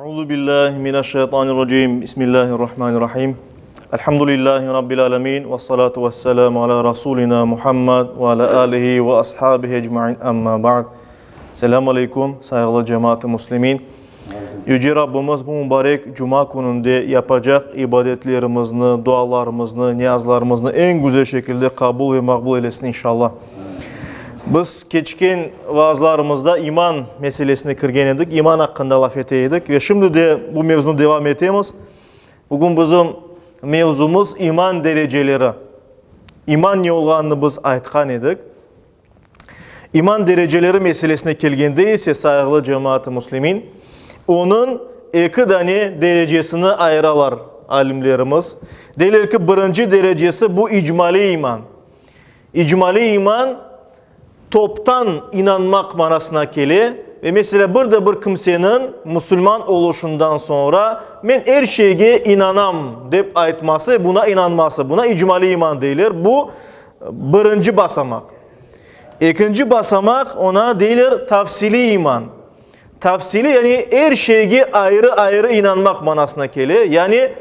Euzu billahi mineşşeytanirracim. Bismillahirrahmanirrahim. Elhamdülillahi rabbil alamin ve salatu vesselamu ala rasulina Muhammed ve ala alihi ve ashabihi ecmaîn. Amma ba'd. Selamu aleyküm sayğılı cemaat-ı muslimin. Yüce Rabbimiz bu mübarek cuma kününde yapacaq ibadetlerimizni, dualarımıznı, niyazlarımıznı eñ güzel şekilde qabul ve maqbul eylesin inşallah. Biz keçken vaazlarımızda iman meselesine kirgen edik, iman aqqında laf ete edik ve şimdi de bu mevzunı devam etemiz. Bugün bizim mevzumız iman dereceleri. İman ne olğanını biz aytqan edik. İman dereceleri meselesine kelgende ise, sayğılı cemaat-ı müslimin, onıñ eki dane derecesini ayıralar alimlerimiz. Deyler ki, birinci derecesi bu icmaliy iman. İcmaliy iman toptan inanmaq manasına kele ve meselâ bir de bir kimseniñ musulman oluşından soñra men er şeyge inanam dep aytması ve buna inanması, buna icmaliy iman deyler. Bu birinci basamaq. Ekinci basamaq oña deyler tafsiliy iman. Tafsiliy, yani er şeyge ayrı-ayrı inanmaq manasına kele. Yani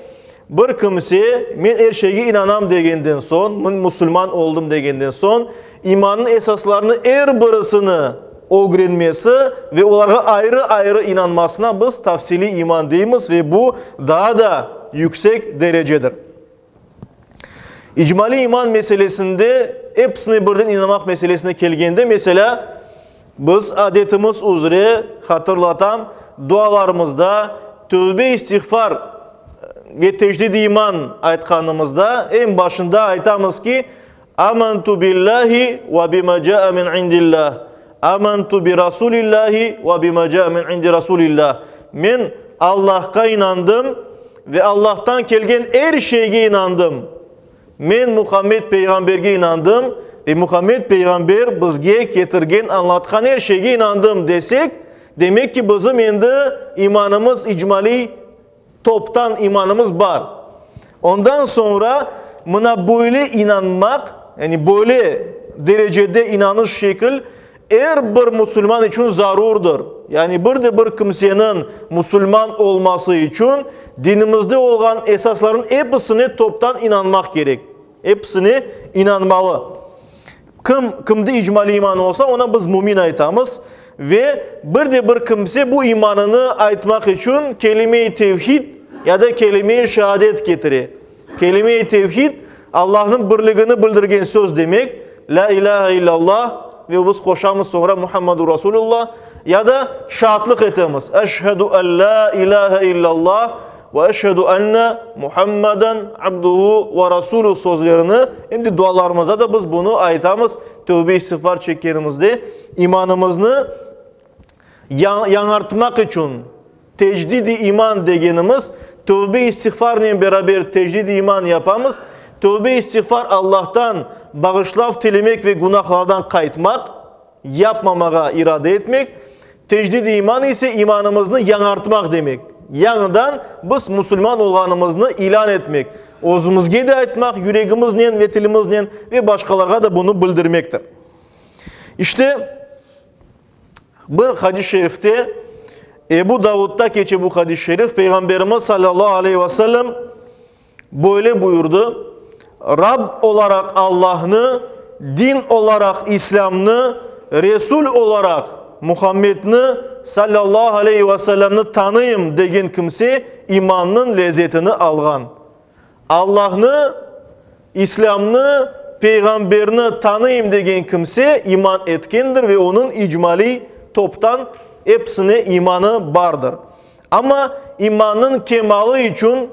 bir kimse men er şeyge inanam degenden soñ, men musulman oldım degenden soñ, imannıñ esaslarını er birisini ögrenmesi ve olarğa ayrı-ayrı inanmasına biz tafsiliy iman deymiz ve bu daa da yüksek derecedir. İcmaliy iman meselesinde episine birden inanmaq meselesine kelgende, meselâ, biz adetimiz üzre, hatırlatam, dualarımızda tövbe-istiğfar ve tecdid-i iman aytqanımızda eñ başında aytamız ki, Amantu billahi ve bima caa min indillah, amantu bi rasulillahi ve bima caa min indi rasulillah. Men Allahqa inandım ve Allahtan kelgen er şeyge inandım. Men Muhammed peyğamberge inandım ve Muhammed peyğamber bizge ketirgen, añlatqan er şeyge inandım desek, demek ki, bizim endi imanımız icmaliy Toptan imanımız bar. Ondan soñra mına böyle inanmaq, yani böyle derecede inanış şekil er bir musulman içün zarurdır. Yani bir de bir kimseniñ musulman olması içün dinimizde olğan esaslarnıñ episine toptan inanmaq kerek. Episine inanmalı. Kim, kimde icmaliy iman olsa, ona biz mümin aytamız. Ve bir de bir kimse bu imanını aytmaq içün kelime-i tevhid ya da kelime-i şeadet ketire. Kelime-i tevhid, Allahnıñ birligini bildirgen söz demek, Lâ ilâhe illallah, ve biz qoşamız soñra Muhammedur Rasulullah, ya da şaatlıq etemiz, Eşhedü en lâ ilâhe illallah, Ve eşhedü enne Muhammeden abduhu ve rasuluh sözlerini, em de dualarımızda da biz bunı aytamız, tövbe istiğfar çekkenimizde, imanımıznı yañartmaq içün, tecdid-i iman degenimiz, tövbe istiğfarnen beraber tecdid-i iman yapamız, tövbe istiğfar Allahtan bağışlav tilemek ve günahlardan qaytmaq, yapmamağa irade etmek, tecdid-i iman ise imanımıznı yañartmaq demek, yañıdan biz musulman olğanımıznı ilân etmek, özümizge de aytmaq, yüregimiznen ve tilimiznen ve başqalarğa da bunı bildirmektir. İşte, bir hadis-i şerifte, Ebu Davudda keçe bu hadis-i şerif, Peyğamberimiz sallallahu aleyhi ve sellem Böyle buyurdı, Rab olaraq Allahnı, din olaraq İslâmnı, Resul olaraq Muhammedni, salâllahu aleyhi ve sellemni, tanıyım degen kimse imannıñ lezetini alğan. Allahnı, İslâmnı, Peyğamberni tanıyım degen kimse iman etkendir ve onıñ icmaliy, toptan, episine imanı bardır. Amma imannıñ kemalı içün,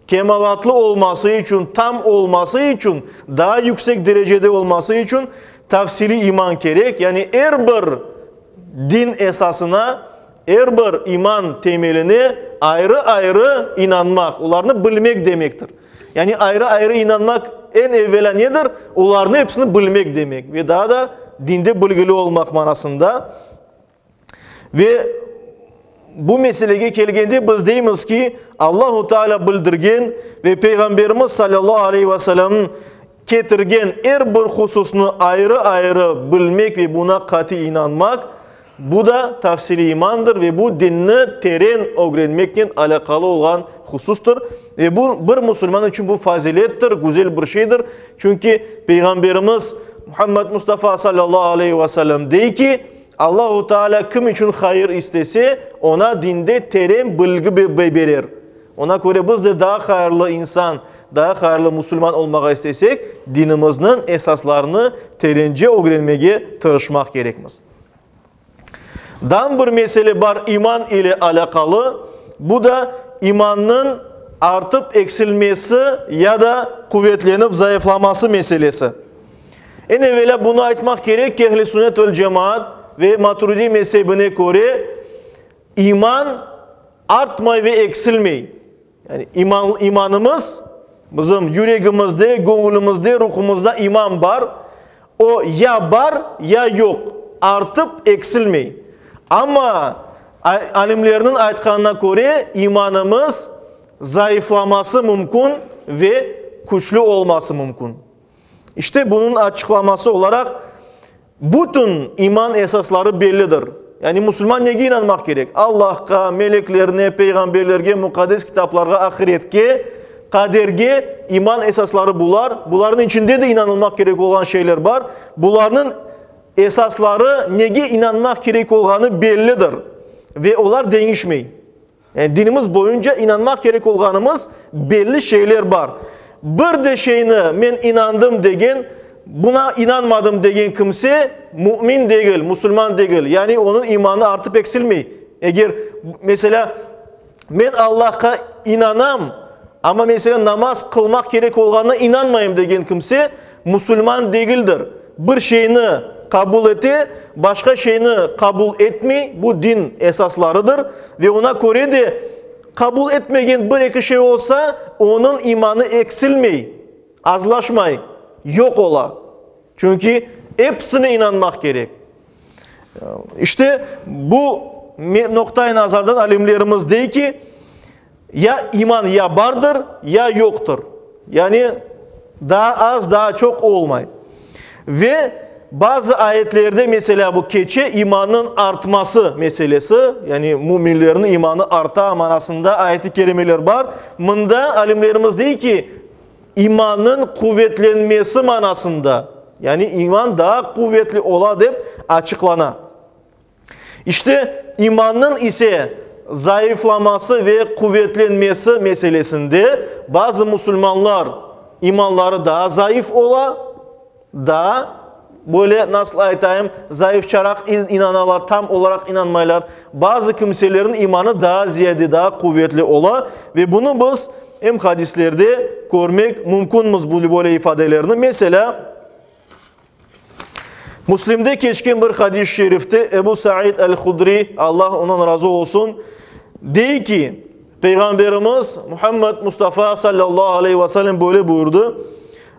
kemalatlı olması içün, tam olması içün, daa yüksek derecede olması içün tafsiliy iman kerek, yani er bir din esasına, er bir iman temeline ayrı-ayrı inanmaq, olarnı bilmek demektir. Yani ayrı-ayrı inanmaq eñ evelâ nedir? Olarnı episini bilmek demek ve daa da dinde bilgili olmaq manasında. Ve bu meselege kelgende biz deymiz ki, Allahu Teala bildirgen ve Peyğamberimiz salâllahu aleyhi ve sellemniñ ketirgen er bir hususnı ayrı-ayrı bilmek ve buna qatiy inanmaq. Bu da tafsiliy imandır ve bu dinni teren ögrenmeknen alâqalı olğan husustır. Ve bu bir musulman içün bu fazilettir, güzel bir şeydir. Çünki Peyğamberimiz Muhammed Mustafa sallallahu aleyhi ve sellem dey ki, Allahu Teala kim içün hayır istese, oña dinde teren bilgi berer. Oña köre biz de daa hayırlı insan, daa hayırlı musulman olmağa istesek, dinimizniñ esaslarını terence ögrenmege tırışmaq kerekmiz. Daa bir mesele bar iman ile alâqalı, bu da imannıñ artıp eksilmesi ya da quvetlenip zayıflaması meselesi. Eñ evelâ bunı aytmaq kerek ki, Ehl-i Sünnet vel-Cemaat ve Maturidi mezebine köre iman artmay ve eksilmey. Yani iman, imanımız bizim yüregimizde, göñlümizde, ruhumızda iman bar. O ya bar, ya yoq. Artıp eksilmey. Amma alimlerniñ aytqanına köre, imanımız zayıflaması mümkün ve küçlü olması mümkün. İşte bunıñ açıqlaması olaraq, bütün iman esasları bellidir. Yani musulman nege inanmaq kerek? Allahqa, meleklerine, peyğamberlerge, muqaddes kitaplarğa, ahiretke, qaderge iman esasları bular. Bularnıñ içinde de inanılmaq kerek olğan şeyler bar. Bularnıñ esasları nege inanmaq kerek olğanı bellidir ve olar deñişmey. Yani dinimiz boyunca inanmaq kerek olğanımız belli şeyler bar. Bir de şeyni men inandım degen, buna inanmadım degen kimse mümin degil, musulman degil. Yani onıñ imanı artıp eksilmey. Eger, meselâ, men Allahqa inanam, amma, meselâ, namaz qılmaq kerek olğanına inanmayım degen kimse musulman degildir. Bir şeyni qabul ete, başqa şeyni qabul etmey, bu din esaslarıdır ve oña köre de qabul etmegen bir-eki şey olsa, onıñ imanı eksilmey, azlaşmay, yoq ola. Çünki episine inanmaq kerek. İşte bu noqta-i nazardan alimlerimiz dey ki, Ya iman ya bardır, ya yoqtır. Yani daa az, daa çoq olmay. Ve bazı ayetlerde, meselâ, bu keçe imannıñ artması meselesi, yani müminlerniñ imanı arta manasında ayet-i kerimeler bar. Mında alimlerimiz dey ki, imannıñ quvetlenmesi manasında, yani iman daa quvetli ola dep açıqlana. İşte, imannıñ ise zayıflaması ve quvetlenmesi meselesinde bazı musulmanlar imanları daa zayıf ola, daa, böyle, nasıl aytayım, zayıfçaraq inanalar, tam olaraq inanmaylar. Bazı kimselerniñ imanı daa ziyade, daa quvetli ola ve bunı biz em hadislerde körmek mümkünmiz, böyle ifadelerni. Meselâ, Müslimde keçken bir hadis-i şerifte Ebu Said el-Hudri, Allah ondan razı olsun, dey ki, Peyğamberimiz Muhammed Mustafa sallallahu aleyhi ve sellem böyle buyurdı,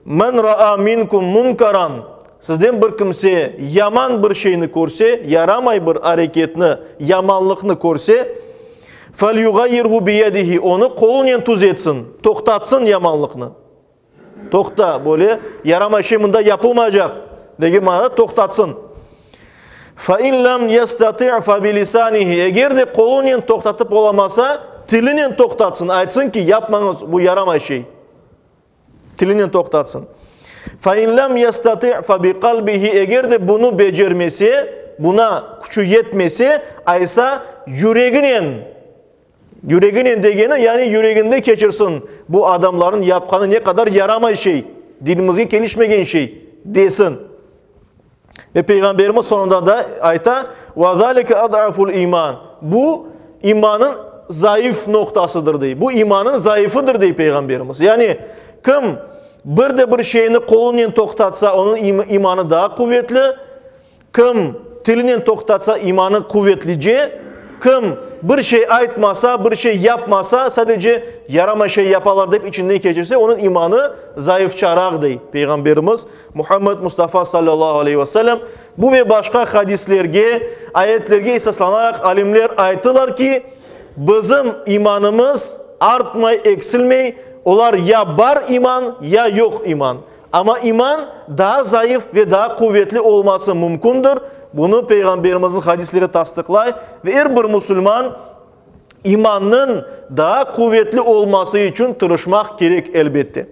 Men ra'a minkum munkaran, sizden bir kimse yaman bir şeyni körse, yaramay bir areketni, yamanlıqnı körse, felyugayyirhu biyedihi, onı qolunen tüzetsin, toqtatsın yamanlıqnı. Toqta, böyle yaramay şey mında yapılmaycaq, degen manada toqtatsın. Fa in lem yestati' fa bi lisanihi, eger de qolunen toqtatıp olamasa, tilinen toqtatsın, aytsın ki, yapmañız, bu yaramay şey. Tilinen toqtatsın. Fa in lem yestati' fa bi qalbihi, eger de bunı becermese, buna küçü yetmese, aysa yüreginen Yüreginen degeni, yani yüreginde keçirsin, bu adamların yapqanı ne qadar yaramay şey, dinimizge kelişmegen şey, desin. Ve Peyğamberimiz soñunda da ayta, Ve zalike ad'aful iman. Bu, imanıñ zayıf noqtasıdır, dey. Bu, imanıñ zayıfıdır, dey Peyğamberimiz. Yani, kim bir de bir şeyni qolunen toqtatsa, onıñ imanı daa quvetli, Kim tilinen toqtatsa, imanı quvetlice, kim bir şey aytmasa, bir şey yapmasa, sadece yaramay şey yapalar dep içinden keçirse, onıñ imanı zayıfçaraq, dey Peyğamberimiz Muhammed Mustafa sallallahu aleyhi ve sellem. Bu ve başqa hadislerge, ayetlerge esaslanaraq alimler ayttılar ki, bizim imanımız artmay, eksilmey, olar ya bar iman, ya yoq iman. Amma iman daa zayıf ve daa quvetli olması mümkündir. Bunı Peyğamberimizniñ hadisleri tasdıqlay ve er bir musulman imannıñ daa quvetli olması içün tırışmaq kerek, elbette.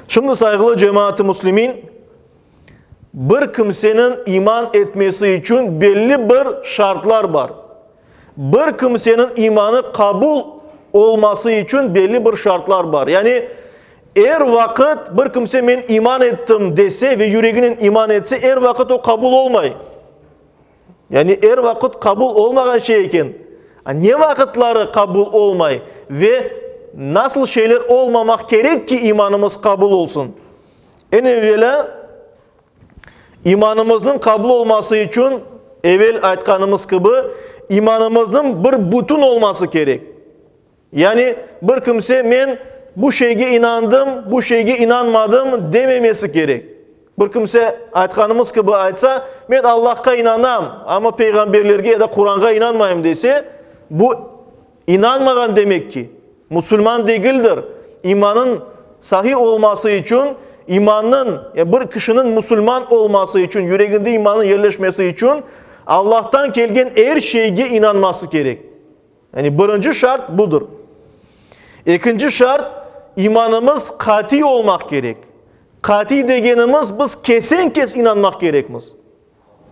Şimdi, sayğılı cemaat-ı müslimin, bir kimseniñ iman etmesi içün belli bir şartlar bar. Bir kimseniñ imanı qabul olması içün belli bir şartlar bar. Yani, er vaqıt bir kimse men iman ettim dese ve yüreginen iman etse, er vaqıt o qabul olmay. Yani, er vaqıt qabul olmağan şey eken. Ne vaqıtları qabul olmay ve nasıl şeyler olmamaq kerek ki, imanımız qabul olsun? Eñ evelâ, imanımıznıñ qabul olması içün, evel aytqanımız kibi, imanımıznıñ bir bütün olması kerek. Yani, bir kimse men bu şeyge inandım, bu şeyge inanmadım dememesi kerek. Bir kimse aytqanımız kibi aytsa, men Allahqa inanam, amma peyğamberlerge ya da Quranğa inanmayım dese, bu inanmağan demek ki, musulman degildir. İmanıñ sahih olması içün, imannıñ, bir kişiniñ musulman olması içün, yüreginde imannıñ yerleşmesi içün Allahtan kelgen er şeyge inanması kerek. Yani birinci şart budır. Ekinci şart, imanımız qatiy olmaq kerek. Qatiy degenimiz, biz kesen-kes inanmaq kerekmiz.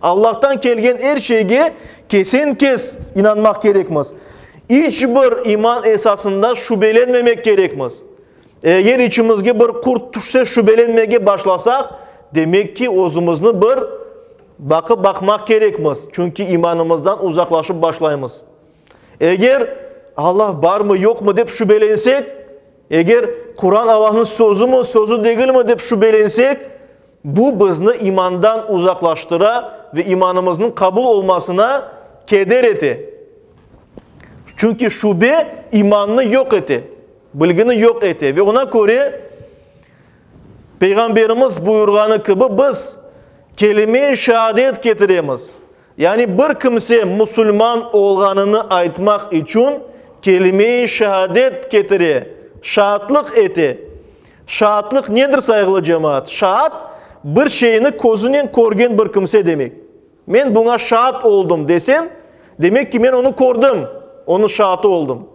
Allahtan kelgen er şeyge kesen-kes inanmaq kerekmiz. İç bir iman esasında şübelenmemek kerekmiz. Eger içimizge bir qurt tüşse şübelenmege başlasaq, demek ki, özümizni bir baqıp baqmaq kerekmiz, çünki imanımızdan uzaqlaşıp başlaymız. Eger Allah barmı, yoqmı dep şübelensek, eger Quran Allahnıñ sözümi, sözü degilmi dep şübelensek, bu bizni imandan uzaqlaştıra ve imanımıznıñ qabul olmasına keder ete. Çünki şübe imannı yoq ete, bilgini yoq ete ve ona köre Peyğamberimiz buyurğanı kibi biz kelime-i şeadet ketiremiz. Yani bir kimse musulman olğanını aytmaq içün kelime-i şeadet ketire, şaatlıq ete. Şaatlıq nedir, sayğılı cemaat? Şaat, bir şeyni közünen körgen bir kimse demek. Men buña şaat oldım desen, demek ki, men onı kördim, onıñ şaatı oldım.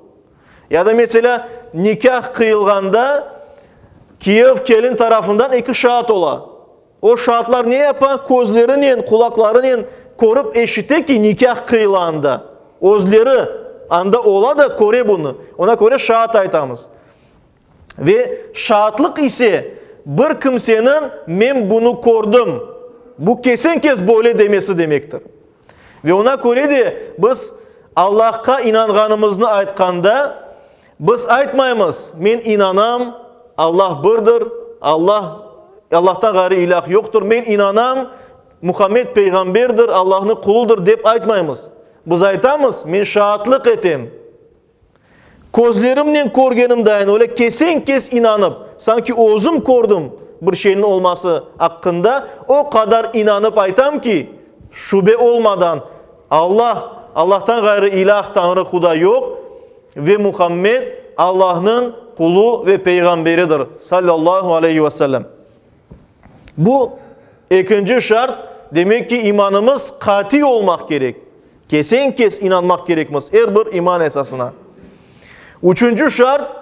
Ya da, meselâ, nikâh qıyılğanda kiyev, kelin tarafından eki şaat ola. O şaatlar ne yapa? Közlerinen, qulaqlarınen körip eşite ki, nikâh qıyıla anda. Özleri anda ola da köre bunı. Ona köre şaat aytamız. Ve şaatlıq ise bir kimseniñ men bunı kördim, bu kesen-kes böyle demesi demektir. Ve ona köre de biz Allahqa inanğanımıznı aytqanda, biz aytmaymız, men inanam, Allah birdir, Allah, Allahtan ğayrı ilâh yoqtır, men inanam, Muhammed peyğamberdir, Allahnıñ quludır dep aytmaymız. Biz aytamız, men şaatlıq etem. Közlerimnen körgenim dayın öyle kesen-kes inanıp, sanki özüm kördim bir şeyniñ olması aqqında, o qadar inanıp aytam ki, şübe olmadan, Allah, Allahtan ğayrı ilâh, Tañrı, Huda yoq ve Muhammed Allahnıñ qulu ve peyğamberidir, sallallahu aleyhi ve sellem. Bu ekinci şart, demek ki, imanımız qatiy olmaq kerek. Kesen-kes inanmaq kerekmiz er bir iman esasına. Üçünci şart,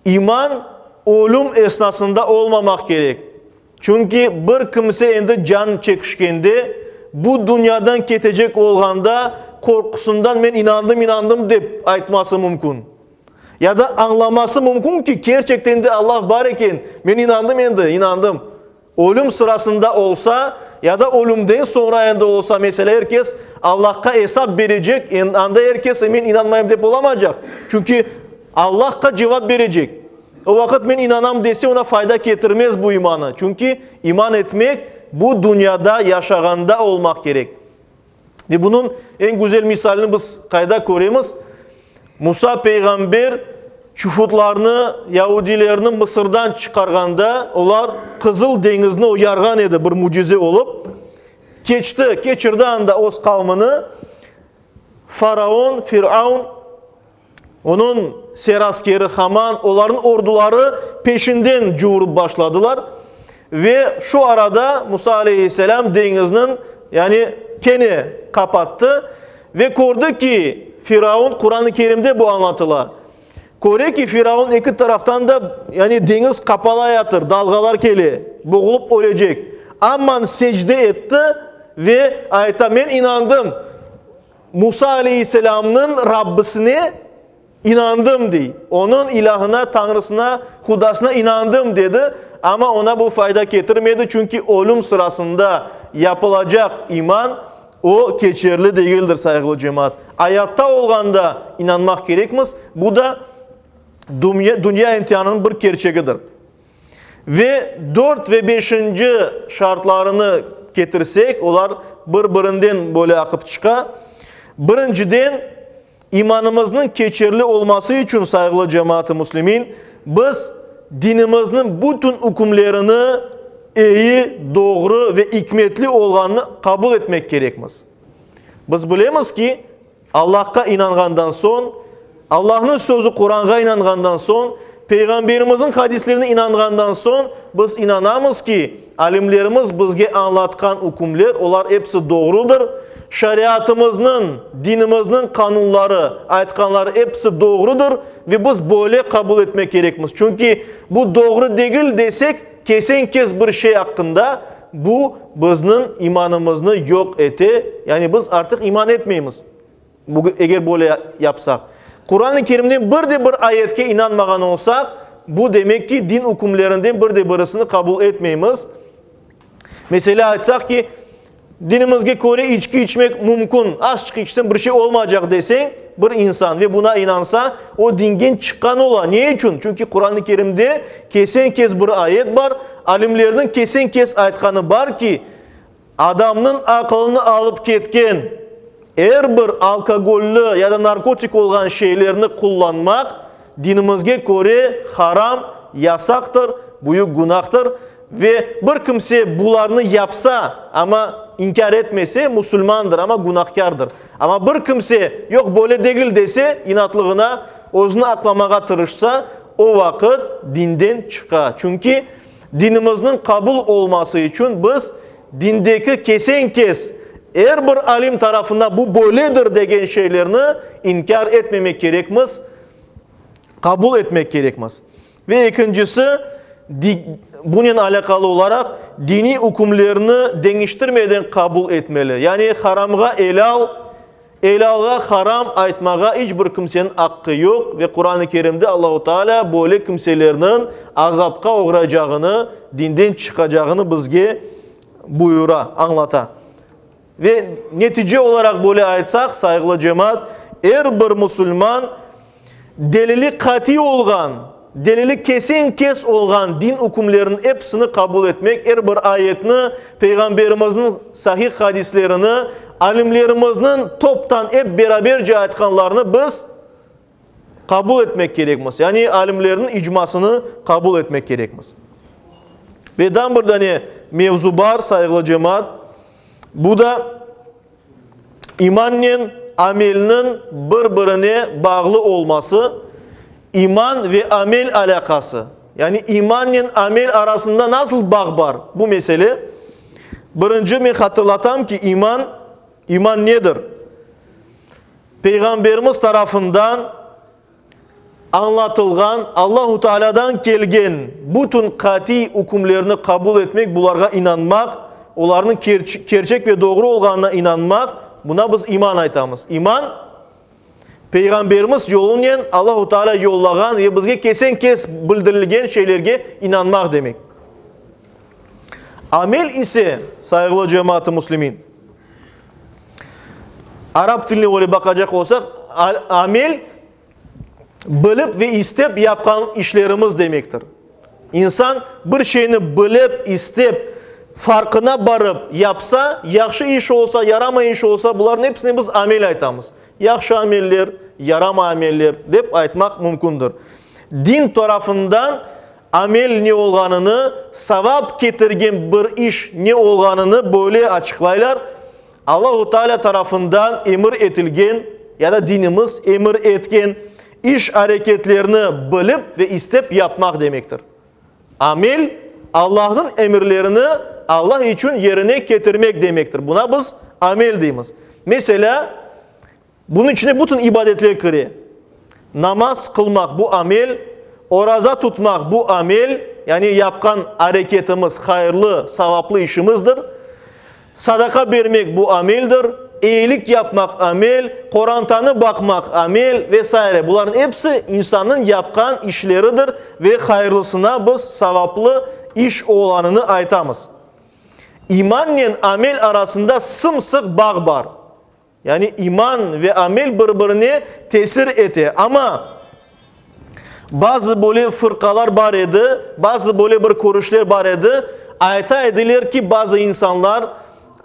iman ölüm esnasında olmamaq kerek. Çünki bir kimse endi can çekişkende, bu dünyadan ketecek olğanda, qorqusından men inandım, inandım dep aytması mümkün. Ya da añlaması mümkün ki, kerçekten de Allah bar eken, men inandım endi, inandım. Ölüm sırasında olsa, ya da ölümden soñra endi olsa, meselâ, er kes Allahqa esap berecek, anda er kes men inanmayım dep olamaycaq. Çünki Allahqa cevap berecek. O vaqıt men inanam dese, oña fayda ketirmez bu imanı. Çünki iman etmek bu dünyada yaşağanda olmaq kerek. Ve bunıñ eñ güzel misalini biz qayda köremiz? Musa peyğamber çufutlarnı, yaudilerni Mısırdan çıqarğanda, olar Qızıl deñizni o yarğan edi, bir mücize olıp. Keçti, keçirdi anda öz qavmını. Faraon, Firaun, onıñ seraskeri Haman, olarnıñ orduları peşinden cuvurıp başladılar. Ve şu arada Musa aleyhisselâm deñizniñ, yani kene qapattı. Ve kördi ki, Firaun, Quran-ı Kerimde bu añlatıla, köre ki, Firaun eki taraftan da, yani deñiz qapalayatır, dalğalar kele, boğulıp ölecek. Amman secde etti ve ayta, men inandım, Musa aleyhisselâmnıñ Rabbisine İnandım, dey. Onıñ ilâhına, tañrısına, hudasına inandım, dedi. Amma oña bu fayda ketirmedi, çünki ölüm sırasında yapılacaq iman, o, keçerli degildir, sayğılı cemaat. Ayatta olğanda inanmaq kerekmiz, bu da dünya imtianınıñ bir kerçegidir. Ve dört ve beşinci şartlarını ketirsek, olar bir-birinden böyle aqıp çıqa. Birinciden, İmanımıznıñ keçerli olması içün, sayğılı cemaat-ı müslimin, biz dinimizniñ bütün ükümlerini eyi, doğru ve ikmetli olğanını qabul etmek kerekmiz. Biz bilemiz ki, Allahqa inanğandan soñ, Allahnıñ sözü Quranğa inanğandan soñ, Peyğamberimizniñ hadislerine inanğandan soñ, biz inanamız ki, alimlerimiz bizge añlatqan ükümler, olar episi doğrudır, şariatımıznıñ, dinimizniñ qanunları, aytqanları episi doğrudır ve biz böyle qabul etmek kerekmiz. Çünki bu doğru degil desek, kesen-kes bir şey aqqında, bu bizniñ imanımıznı yoq ete, yani biz artıq iman etmeymiz. Bugün eger böyle yapsaq, Quran-ı Kerimden bir de bir ayetke inanmağan olsaq, bu demek ki, din ükümlerinden bir de birisini qabul etmeymiz. Meselâ, aytsaq ki, dinimizge köre içki içmek mümkün, azçıq içseñ bir şey olmaycaq deseñ, bir insan ve buna inansa, o dingen çıqqan ola. Ne içün? Çünki Quran-ı Kerimde kesen-kes bir ayet bar, alimlerniñ kesen-kes aytqanı bar ki, Adamnıñ aqılını alıp ketken er bir alkogolli ya da narkotik olğan şeylerni qullanmaq dinimizge köre haram, yasaqtır, büyük günahtır ve bir kimse bularnı yapsa, amma inkâr etmese, musulmandır, amma günahkârdır. Amma bir kimse, yoq, böyle degil dese, inatlığına özüni aqlamağa tırışsa, o vaqıt dinden çıqa. Çünki Dinimizniñ qabul olması içün biz dindeki kesen-kes, er bir alim tarafından bu böyledir degen şeylerni inkâr etmemek kerekmiz, qabul etmek kerekmiz. Ve ekincisi, bunen alâqalı olaraq, diniy ükümlerni deñiştirmeden qabul etmeli. Yani haramğa elâl, Elâlğa haram aytmağa iç bir kimseniñ aqqı yoq ve Quran-ı Kerimde Allahu Teala böyle kimselerniñ azapqa oğraycağını, dinden çıqacağını bizge buyura, añlata. Ve netice olaraq böyle aytsaq, sayğılı cemaat, er bir musulman Delili qatiy olğan, delili kesen-kes olğan din ükümleriniñ episini qabul etmek, er bir ayetni, Peyğamberimizniñ sahih hadislerini, alimlerimizniñ toptan ep beraberce aytqanlarını biz qabul etmek kerekmiz. Yani alimlerniñ icmasını qabul etmek kerekmiz. Ve daa bir dane mevzu bar, sayğılı cemaat, bu da İmannen amelniñ bir-birine bağlı olması, iman ve amel alâqası, yani imannen amel arasında nasıl bağ bar, bu mesele. Birinci men hatırlatam ki, iman, iman nedir? Peyğamberimiz tarafından añlatılğan, Allahu Tealâdan kelgen bütün qatiy ükümlerni qabul etmek, bularğa inanmaq, olarnıñ kerçek ve doğru olğanına inanmaq, buna biz iman aytamız. İman, Peyğamberimiz yolunen Allahu Tealâ yollağan ve bizge kesen-kes bildirilgen şeylerge inanmaq demek. Amel ise, sayğılı cemaat-ı müslimin, Arap tiline öyle baqacaq olsaq, amel, bilip ve istep yapqan işlerimiz demektir. İnsan bir şeyni bilip, istep, farqına barıp yapsa, yahşı iş olsa, yaramay iş olsa, bularnıñ episine biz amel aytamız. Yahşı ameller, yaramay ameller dep aytmaq mümkündir. Din tarafından amel ne olğanını, savap ketirgen bir iş ne olğanını böyle açıqlaylar, Allahu Teala tarafından emir etilgen ya da dinimiz emir etken iş areketlerni bilip ve istep yapmaq demektir. Amel, Allahnıñ emirlerini Allah içün yerine ketirmek demektir. Buna biz amel deymiz. Meselâ, bunıñ içine bütün ibadetler kire. Namaz qılmaq, bu amel, oraza tutmaq, bu amel, yani yapqan areketimiz, hayırlı, savaplı işimizdir. Sadaqa bermek, bu ameldir, eyilik yapmaq, amel, qorantanı baqmaq, amel ve saire. Bularnıñ episi insannıñ yapqan işleridir ve hayırlısına biz savaplı iş olğanını aytamız. İmannen amel arasında sım-sıq bağ bar. Yani iman ve amel bir-birine tesir ete. Amma bazı böyle fırqalar bar edi, bazı böyle bir körüşler bar edi, ayta ediler ki, bazı insanlar,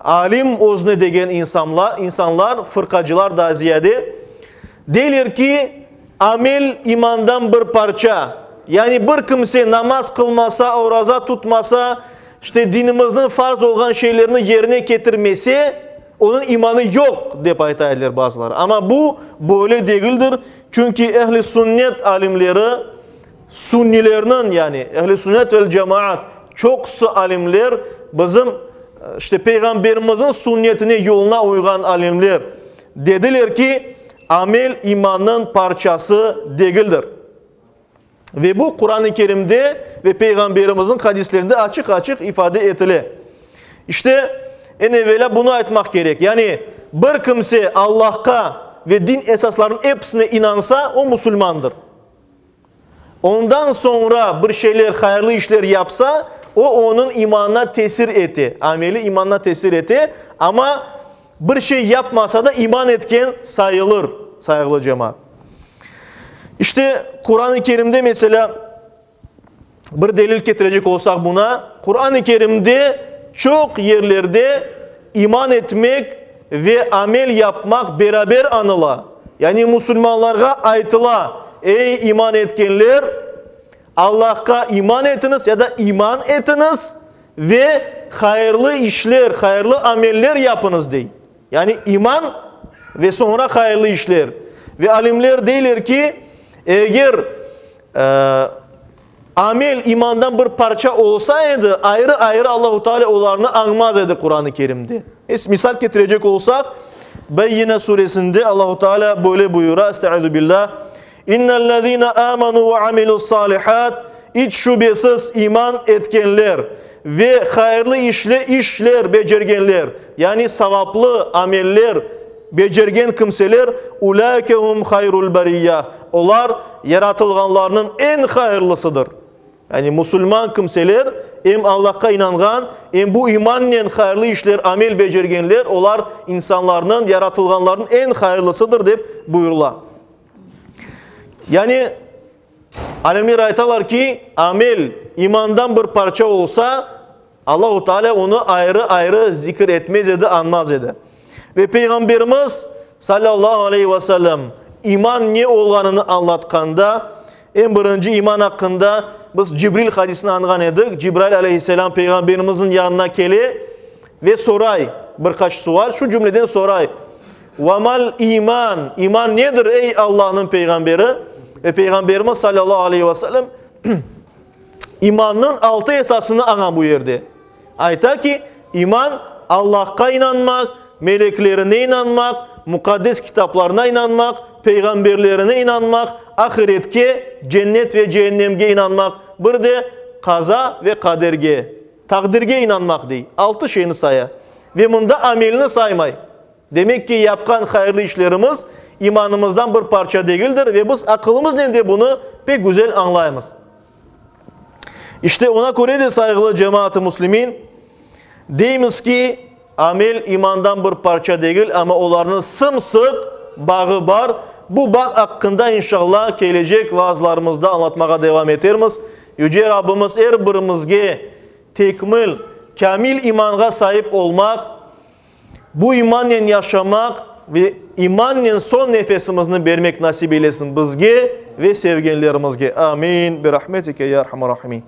alim özüne degen insanlar, insanlar, fırqacılar daa ziyade, deyler ki, amel imandan bir parça. Yani bir kimse namaz qılmasa, oraza tutmasa, işte dinimizniñ farz olğan şeylerini yerine ketirmese, Onıñ imanı yoq, dep ayta ediler bazıları. Amma bu böyle degildir, çünki ehl-i sünnet alimleri, sünnilerniñ, yani ehl-i sünnet vel cemaat, çoqusı alimler bizim, işte, Peyğamberimizniñ sünnetine, yoluna uyğan alimler, dediler ki, amel imannıñ parçası degildir. Ve bu Quran-ı Kerimde ve Peyğamberimizniñ hadislerinde açıq-açıq ifade etile. İşte, eñ evelâ bunı aytmaq kerek, yani bir kimse Allahqa ve din esaslarınıñ episine inansa, o musulmandır. Ondan soñra bir şeyler, hayırlı işler yapsa, o onıñ imanına tesir ete, ameli imanına tesir ete, amma bir şey yapmasa da iman etken sayılır, sayğılı cemaat. İşte, Quran-ı Kerimde, meselâ, bir delil ketirecek olsaq buna, Quran-ı Kerimde çoq yerlerde iman etmek ve amel yapmaq beraber añıla. Yani musulmanlarğa aytıla, ey iman etkenler, Allahqa iman etiñiz ya da iman etiñiz ve hayırlı işler, hayırlı ameller yapıñız, dey. Yani iman ve soñra hayırlı işler. Ve alimler deyler ki, eger amel imandan bir parça olsa edi, ayrı-ayrı Allahu Teala olarnı añmaz edi Quran-ı Kerimde. Misal ketirecek olsaq, Beyyine suresinde Allahu Teala böyle buyura, Estaizu billah, İnnellezine amenu ve amilussalihat, iç şübesiz iman etkenler ve hayırlı işle işler becergenler, yani savaplı ameller becergen kimseler, ulaike hum hayrul beriyyah, olar yaratılğanlarnıñ eñ hayırlısıdır. Yani musulman kimseler, em Allahqa inanğan, em bu imannen hayırlı işler, amel becergenler, olar insanlarnıñ, yaratılğanlarnıñ eñ hayırlısıdır, dep buyurıla. Yani, alimler aytalar ki, amel imandan bir parça olsa, Allahu Teala onı ayrı-ayrı zikir etmez edi, añmaz edi. Ve Peyğamberimiz, salâllahu aleyhi ve sellem, iman ne olğanını añlatqanda, eñ birinci iman aqqında biz Cibril hadisini añğan edik. Cibrail aleyhisselâm Peyğamberimizniñ yanına kele ve soray bir qaç sual, şu cümleden soray, Ve mal iman, iman nedir, ey Allahnıñ Peyğamberi? Ve Peyğamberimiz salâllahu aleyhi ve sellem imannıñ altı esasını aña bu yerde. Ayta ki, iman, Allahqa inanmaq, meleklerine inanmaq, muqaddes kitaplarına inanmaq, peyğamberlerine inanmaq, ahiretke, cennet ve cehennemge inanmaq, bir de qaza ve qaderge, taqdirge inanmaq, dey. Altı şeyni saya. Ve mında amelni saymay. Demek ki, yapqan hayırlı işlerimiz imanımızdan bir parça degildir ve biz aqılımıznen de bunı pek güzel añlaymız. İşte, oña köre de, sayğılı cemaat-ı müslimin, deymiz ki, amel imandan bir parça degil, amma olarnıñ sım-sıq bağı bar. Bu bağ aqqında, inşallah, kelecek vaazlarımızda añlatmağa devam etermiz. Yüce Rabbimiz er birimizge tekmil, kâmil imanğa saip olmaq, Bu imannen yaşamaq ve imannen soñ nefesimizni bermek nasip eylesin bizge ve sevgenlerimizge. Amin. Birahmetike ya erhamer rahimin.